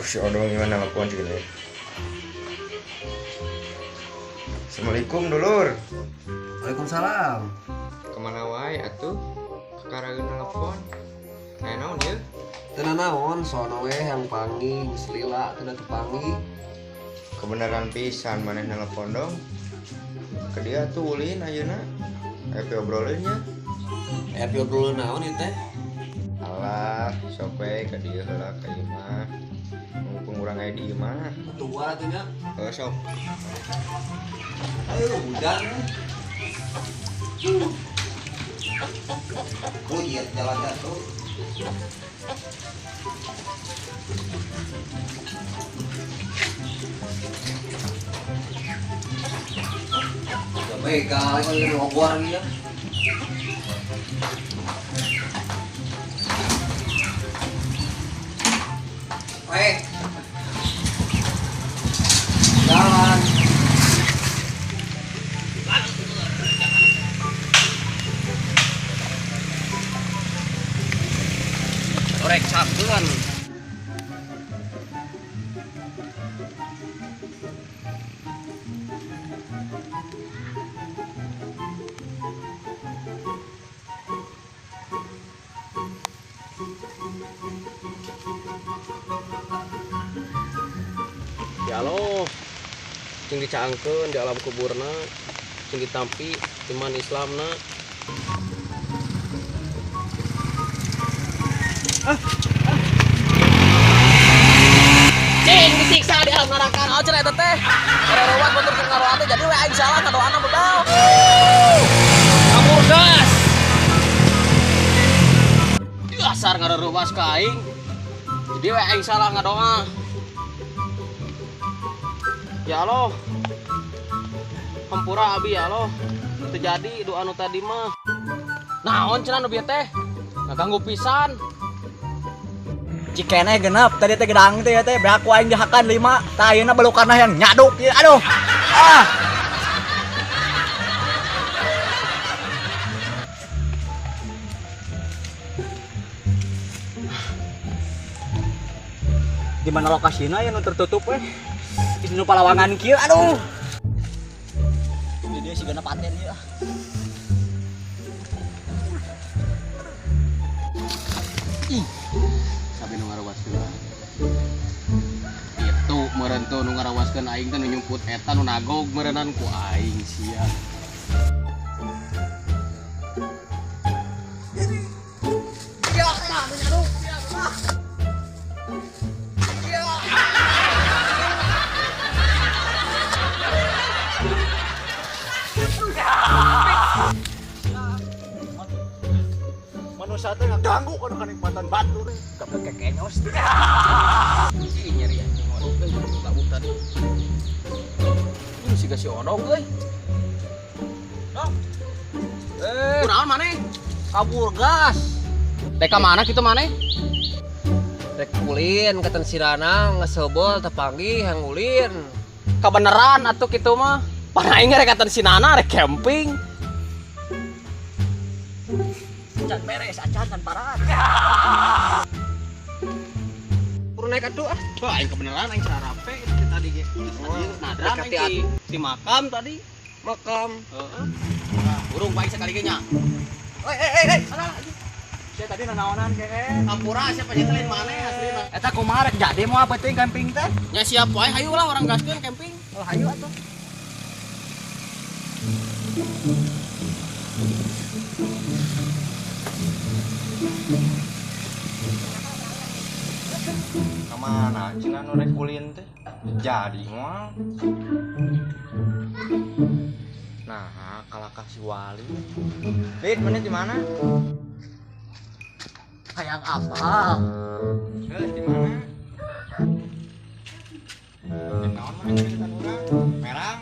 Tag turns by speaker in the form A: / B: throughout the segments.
A: Si Odong gimana nelpon sih gini. Assalamualaikum dulur.
B: Waalaikumsalam.
A: Kemana wae atuh? Kakaraeun nelpon. Aya naon ieu?
B: Teu naon, sono we yang panggih geus lila teu tepanggih.
A: Kebenaran pisan maneh nelpon dong. Ke dia tuh ulin ayeuna. Aya piobrolin nya.
B: Aya piobrolin naon ieu teh?
A: Alah, sok we ka dieu heula ka ieu mah. Mumpung urang aya di imah.
B: Tua atuh nya.
A: Heuh sok.
B: Ayo hujan. Oh iya jalan jatuh. Udah begal kan ini ogor ya. Weh. Jalan.
C: Orek cakeun. Ya Allah, cing dicaangkeun di alam kuburna, cing ditampi iman Islamna. Cing disiksa di alam neraka. Naon cenah eta teh? Rerewat batur keur ngaroa teh jadi we aing salah kadoana bedal. Kabur gas. Dasar ngareruas ka aing. Jadi we aing salah ngadoa. Ya Allah. Hampura abi ya Allah. Teu jadi doa nu tadi mah. Naon cenah nu bieu teh? Ngaganggu pisan.
D: Cikene genep tadi teh gedang teh teh beak ku aing dihakan 5 tah ayeuna belukarna yang nyaduk ieu aduh. Ah. Di mana lokasina ya nu tertutup we? Di nu palawangan kieu aduh. Di dieu sigana paten ieu.
C: Ih. Sabi nu ngarawaskeun. Itu meureun tuh nu ngarawaskeun aing teh nu nyumput eta nu nagog meureunnan ku aing sia.
D: Ya, tah nu nyaduk. Ya, tah. Ya. Manusia teh ngaganggu kana kanikmatan batur. Gaplek kekenyos.
C: Ih nyeri anjing odong euy labuk tadi. Ini siga si odong euy. Dong. Kunaon maneh?
B: Kabur gas.
C: Rek ka mana kitu maneh?
B: Rek ulin ka Sirana ngeseubel tepanggih yang ulin.
C: Kabeneran atuh kitu mah. Pan aing rek ka Sinana rek camping.
D: Can beres acan can parat.
B: Turun naik atuh ah.
C: Wah, aing kebeneran aing sarape itu tadi ge. Tadi nadran aing di makam tadi.
B: Makam.
C: Heeh. Burung baik sekali ge nya.
D: Hei, alah. Sia tadi nanaonan kehe.
C: Hampura sia panyetelin maneh aslina.
D: Eta kumaha rek jadi moal peuting camping teh?
C: Nya siap wae hayu lah urang gaskeun camping.
D: Oh, hayu atuh.
A: Kamana cenah nu rek ulin teh? Jadi moal. Nah, kalakah si Wali. Lid, mana di mana?
D: Hayang apa?
A: Heuh, di mana? Naon mana cerita urang? Merang.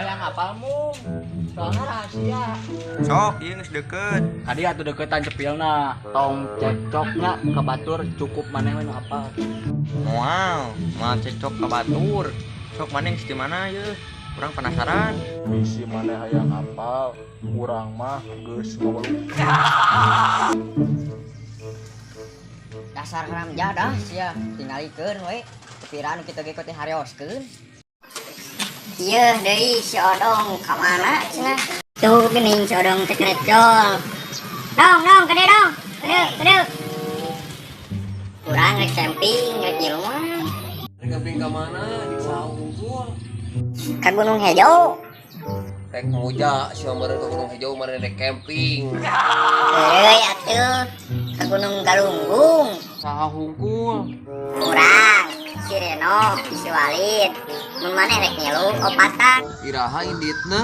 D: Hayang apalmu? Soalnya rahasia.
A: Sok, ieu geus deket.
D: Kadi atuh deketan cepilna, tong cekcoknya ka batur cukup maneh we nu apal.
A: Moal, moal cekcok ka batur. Sok maneh geus di mana ieu? Urang penasaran.
E: Bisi maneh hayang apal, urang mah geus ngawelu.
F: Dasar haram jadah sia, tingalikeun we. Kepiraan kitu ge teh hareoskeun.
G: Ieu deui si Odong ka mana cenah? Tuh geuning si Odong teh krecol. Dong, dong, kede dong. Kede, kede. Urang rek camping, rek nyiluan.
B: Rek camping ka mana? Di saung
G: Ka Gunung Hejo.
B: Rek muja sia meureun ka Gunung Hejo meureun rek camping.
G: Heueuy atuh. Ka Gunung Galunggung.
B: Saha hungkul?
G: Urang, si Reno, si Walid. Mun maneh rek ngilu opatan.
B: Iraha inditna?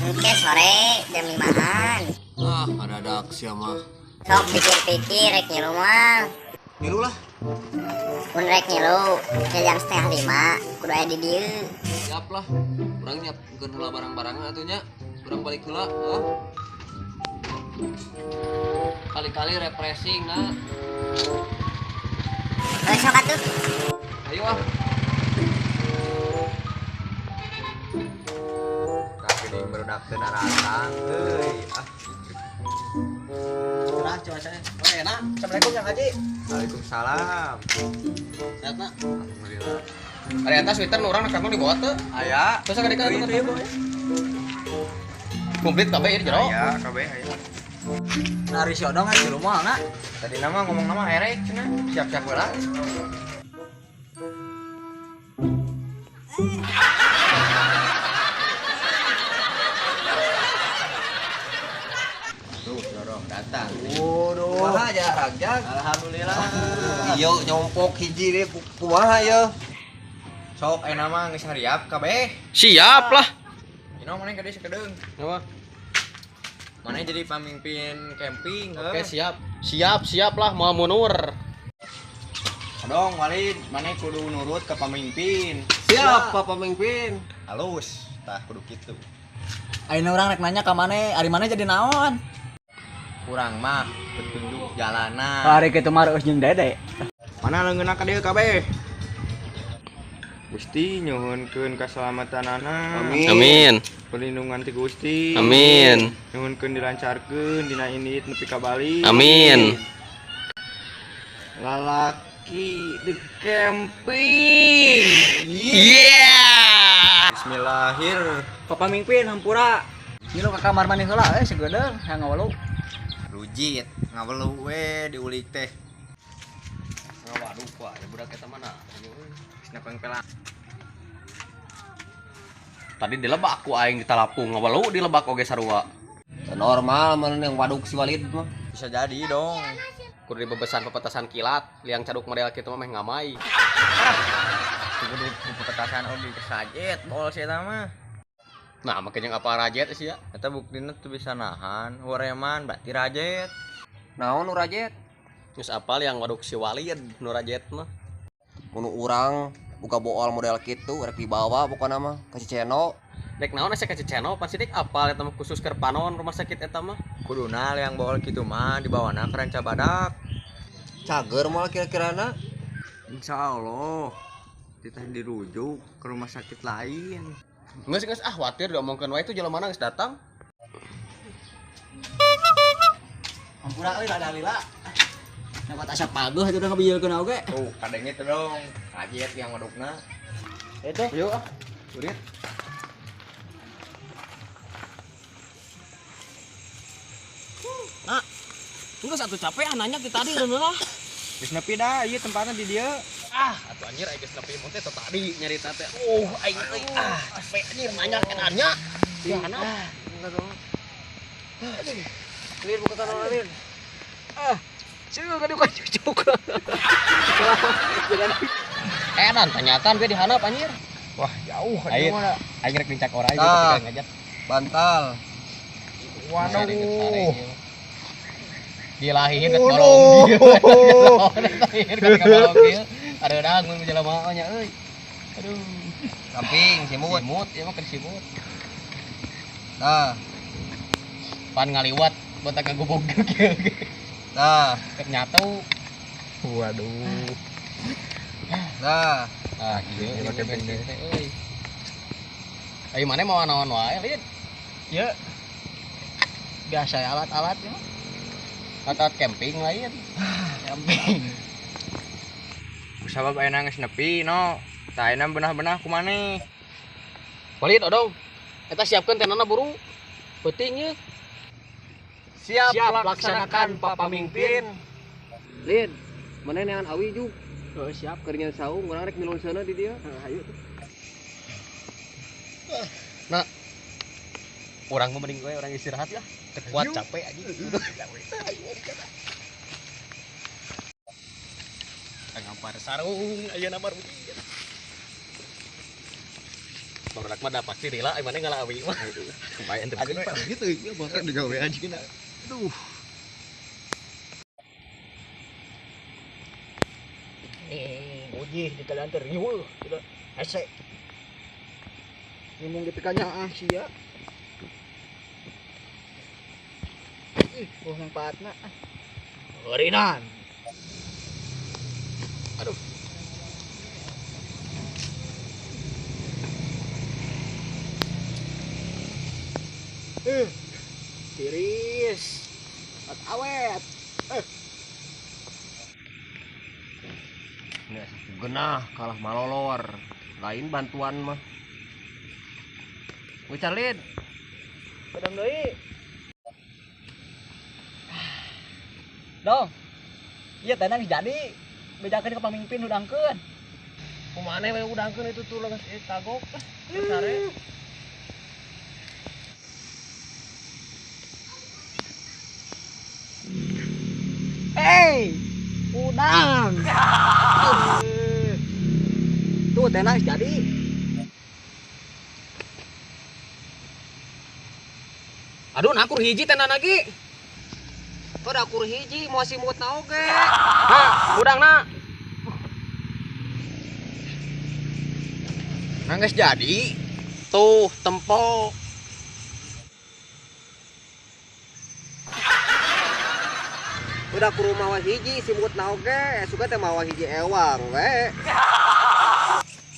G: Engke sore jam 5-an.
B: Ah, adadak sia mah.
G: Sok pikir-pikir rek ngilu mah.
B: Ngilu lah.
G: Mun rek ngilu ke jam 4:30 kudu aya di dieu.
B: Siap lah. Urang nyiapkeun heula barang-barangna atuh nya. Urang balik heula, heuh. Kali-kali refreshing na.
G: Heuh sok atuh.
B: Ayo ah.
A: Tapi barudak teu daratang euy. Ah.
C: Cerah cuacanya. Oh, enak. Assalamualaikum Kang Haji.
A: Waalaikumsalam.
C: Sehat na?
A: Alhamdulillah.
C: Ari atas sweater nu urang nak di bawah teu.
A: Aya.
C: Terus ka deka itu. Komplit kabeh ieu jero.
A: Aya kabeh aya.
D: Nah, ari si Odong aya di rumah na.
A: Tadi nama ngomong nama erek cenah, siap-siap heula. Tuh, dorong datang.
B: Waduh. Kumaha aja ragjag?
A: Alhamdulillah.
B: Ieu nyompok hiji deui kumaha ieu?
A: Sok ayeuna mah geus hariap kabeh.
C: Siap lah.
A: Ino maneh ka dieu sakedeung.
C: Apa?
A: Maneh jadi pamimpin camping heuh.
C: Oke, siap. Siap, siap lah mau mundur.
A: Dong, Walid, maneh kudu nurut ke pamimpin.
B: Siap, Pak Pemimpin.
A: Halus, tah kudu kitu.
D: Ayeuna urang rek nanya ka maneh, ari maneh jadi naon?
A: Kurang mah petunjuk jalanan.
D: Ari kitu mah reueus jeung Dede.
A: Mana leungeunna ka dieu kabeh? Gusti nyuhunkeun kasalamatanana.
C: Amin.
A: Perlindungan ti Gusti.
C: Amin.
A: Nyuhunkeun dilancarkeun dina indit nepi ka Bali.
C: Amin.
A: Lalaki di camping.
C: Yeah.
A: Bismillahir.
D: Pak Pamimpin hampura. Ngilu ka kamar maneh heula euy sagedeung hayang ngawelu.
A: Rujit ngawelu we diulik teh.
B: Ngawaduk wae budak eta mana?
A: Geus nepeng pelang.
C: Tadi dilebak ku aing ditalapung ngawelu dilebak oge sarua.
B: Normal mana yang waduk si Walid mah.
A: Bisa jadi dong.
C: Kudu dibebesan pepetasan kilat, liang caduk model kitu mah meh ngamai.
A: Kudu pepetasan oge kesajet bol si eta mah.
C: Nah, make jeung apa rajet sih ya?
A: Eta buktina tuh bisa nahan, horeman berarti rajet.
B: Naon nu rajet?
C: Geus apal yang waduk si Walid nu rajet mah.
B: Mun urang buka bool model kitu rek dibawa pokona mah ka Ciceno.
C: Dek naon asa ka Ciceno pan sidik apal eta mah khusus keur panon rumah sakit eta mah.
A: Kuduna yang bool kitu mah dibawana ke Ranca Badak.
B: Cager moal kira-kirana.
A: Insya Allah kita dirujuk ke rumah sakit lain.
C: Geus geus ah khawatir diomongkeun wae itu jelema geus datang.
D: Hampura euy rada lila. Dapat asap paguh atuh udah ngabijilkeun oge.
A: Tuh, kadenge teh dong. Kajet yang wadukna.
D: Itu.
A: Yuk ah. Urit.
C: Nah, enggak satu capek nanya ti tadi lah.
A: Geus nepi dah ieu tempatna di dieu.
C: Ah, atuh anjir aing geus nepi mun teh tadi nyarita teh. Aing teh ah capek anjir nanya kenanya.
B: Di handap. Lin buka tangan Lin.
D: Ah, sini gak dibuka cucuk.
B: Dan tanyakan gue di handap anjir.
A: Wah, jauh aing. Aing rek nincak orai gitu ketika ngajak.
B: Bantal.
A: Waduh.
B: Dilahirin ke bolong. Dilahirin ke bolong ieu. Areudang mun jelema nya euy. Aduh. Samping simut. Simut ieu mah keur simut. Nah. Pan ngaliwat botak kagubug kieu. Nah, keur nyatu.
A: Waduh.
B: Nah, nah kieu make bensin teh euy. Ayo mana mau naon wae, Lin?
D: Ieu. Biasa alat-alat ya.
B: Alat camping lain.
D: Camping.
A: Sabab ayeuna geus nepi no. Tah ayeuna benah-benah ku maneh.
C: Walid odong. Eta siapkeun tendana buru. Peuting ye.
B: Siap, laksanakan Pak Pamimpin.
C: Lin, maneh neangan awi juk. Heeh, siap keur nyeun saung urang rek milun seuneu di dieu. Heeh, hayu tuh.
B: Nah, urang mah mending we urang istirahat ya. Teu kuat capek anjing. Ngampar sarung ayeuna baru ieu. Barudak mah da pasti rela ai maneh ngala awi mah. Lumayan teu
A: gitu ieu bakal digawe anjing. Aduh.
D: Ujih di kalian teh riweuh tidak hese. Ngomong di pikanya ah sia. Ih, oh manfaatna. Eurinan.
C: Aduh.
D: Tiris. At awet.
B: Genah kalah malolor. Lain bantuan mah. Wicar Lin.
D: Pedang deui. Dong. Iya teh geus jadi. Bejakeun ka pamimpin hudangkeun.
B: Kumaha we hudangkeun itu tuh geus kagok. Sare.
D: Hey, udang. Tuh teh geus jadi.
C: Aduh, nakur hiji teh lagi.
B: Tuh akur hiji mau simut na oge.
C: Nah, udangna.
A: Nah geus jadi.
C: Tuh, tempo.
B: Udah kudu mawa hiji simut na oge, suka teh mawa hiji ewang we.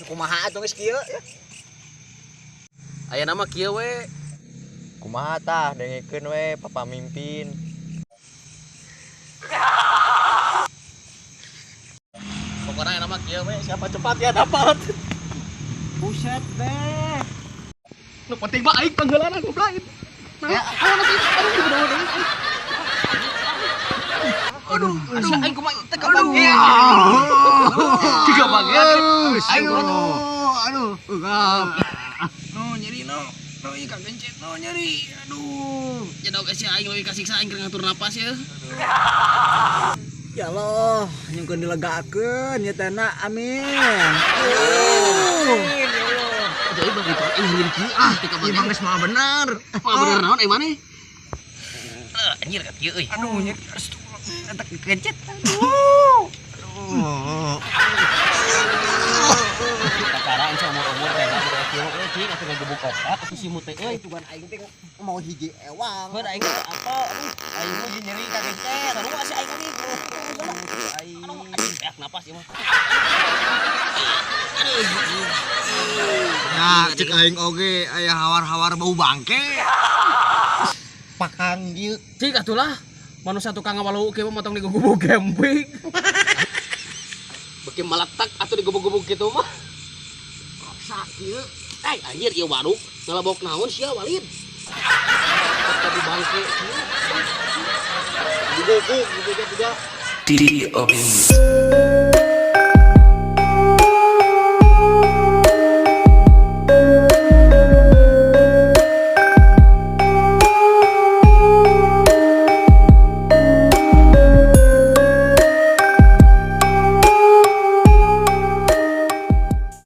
D: Kumaha atuh geus kieu ya.
C: Aya nama kieu we.
A: Kumaha tah dengekeun we Papa Mimpin.
C: Pokoknya nama kieu we, siapa cepat ya dapat.
D: Buset deh.
C: Nu penting mah aing pangheulana goblok. Nah, ayo nanti aduh dibedawa deui. Aduh, aduh, aing kumaha teh kabagian. Tiga bagian. Aing
A: aduh, ugap. No nyeri no. No ieu kagencet no nyeri. Aduh.
C: Jadog si aing leuwih kasiksa aing keur ngatur napas ya.
D: Ya Allah, nyungkeun dilegakeun nya teh na amin.
C: Amin ya Allah. Jadi begitu aing nyeri kieu ah tiga bagian.
A: Ieu mah geus mah bener.
C: Mah bener naon aing maneh? Anjir ka kieu euy.
A: Aduh nyeri. Eta kegencet. Aduh. Aduh.
C: Kacaraan seumur-umur teh budak kieu euy cing atuh ngagebuk opat atuh simut teh euy.
F: Tugan aing teh mau hiji ewang.
C: Heuh aing teh apa aduh aing mah nyeri kagencet. Sarua si aing tadi. Aduh anjing beak napas ieu mah. Aduh.
A: Nah, cek aing oge aya hawar-hawar bau bangke. Pakang ieu.
C: Cing atuh lah. Manusia tukang ngawalu kieu mah motong digugubug camping. Beuki meletak atuh digubug-gubug kitu mah. Raksa kieu. Eh anjir ieu waduk ngalebok naon sia Walid. Tapi bangke kieu.
B: Guguk, guguk juga.
H: D.O.P.